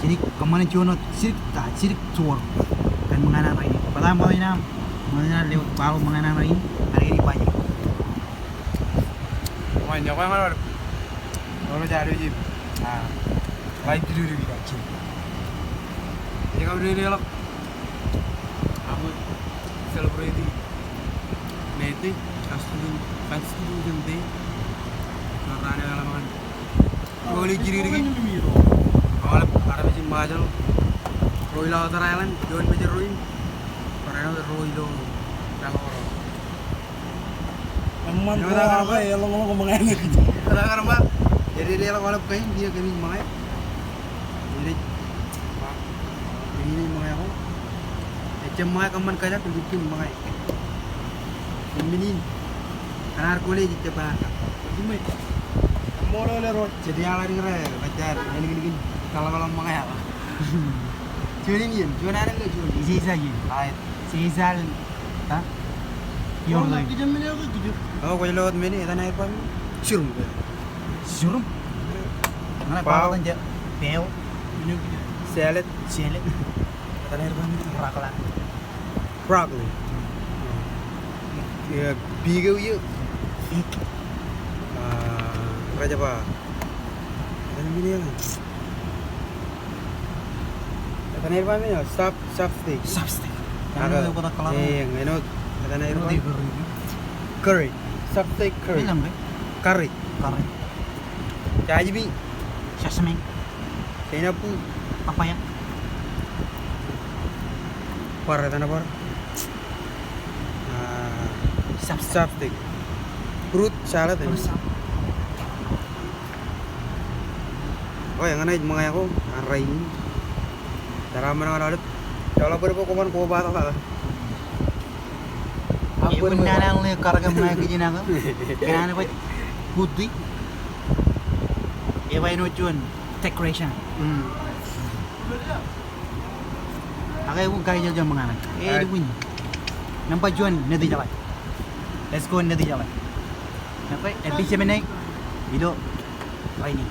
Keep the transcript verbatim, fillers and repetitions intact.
Jidik, kōṃṃane juon wōt, jidik, ah, jidik juon. Kōn ṃōñā ṇe rainin. Bōtab ṃōñā ṇe, ṃōñā ṇe lewōj, baaḷọk ṃōñā ṇe rainin, kar kōn ippa jidik. Ṃōñā ṇe, ṃōñā ṇe. Ṃōñā ṇe, ṃōñā ṇe. Live video eo ij kab dedeḷọk. Aṃ celebrate May Day, Constitution, Constitution Day. Ilo raan eo eḷap ñan Ro ilo jidik jidik. Aolep armej in Ṃajeḷ. Ro ilo outer island, juon mejād ro in. Bar āinwōt ro ilo Pālọk. Eṃṃan ro eo eḷọñḷọk ṃōñā ṇe. Ro eo eṃṃan. Ededeḷọk aolep kain, kiiō kōmij ṃōñā. Ededeḷọk. Kōmij ṃōñā ko. Ejjab ṃōñā kōṃṃan kōjak, ejjab ṃōñā. Kōmij in. Kōn ad college ejjab bar. Ṃool eo ilo ro. Jet iaḷ adik rej, rej jar, ālikin, ālikin, kaḷapḷọk ṃōñā. Juon in iien, juon alen ke juon. Iseisal iien. Right. Iseisal, ha? Iọrtō. Kijem men eo ke kijem. O, kwōj lo wōt men e, etan aer ba men. Sirum ke. Sirum? Ñan Bao. Bao etan je. Bao. Salad. Salad. Etan aer ba men. Broccoli. Broccoli. Iọkwe, pig eo iiō. Pig. Ah, rej ba. Etan men eḷaññe. Etan aer ba men eḷaññe. Chop, chopstick. Chopstick. Ak, etan aer ba men eḷaññe. Curry. Chopstick curry. Eḷaññe. Curry. Curry. Jajime. Sesame. Sinapu. Papaya. Bar, etan bar. Ah, chop-, chopstick. Fruit salad, eh? Fruit salad. O, eñṇe ej ṃōñā ko, an rainin. Jar aṃ ṃōñā ṇe aolep. Joḷọk bwe kwō ban kobatok. Eban naan eo ej kar kōṃṃane kijenake. Kōn an baj kuti. Eban āinwōt juon decoration. Mm. Ak eban kain eo ej ṃōñā ṇe. Eban. Nōṃba juon, netijeḷā. Let's go, netijeḷā. Nōṃba, eddejemān ṇe. Ilo. Rainin.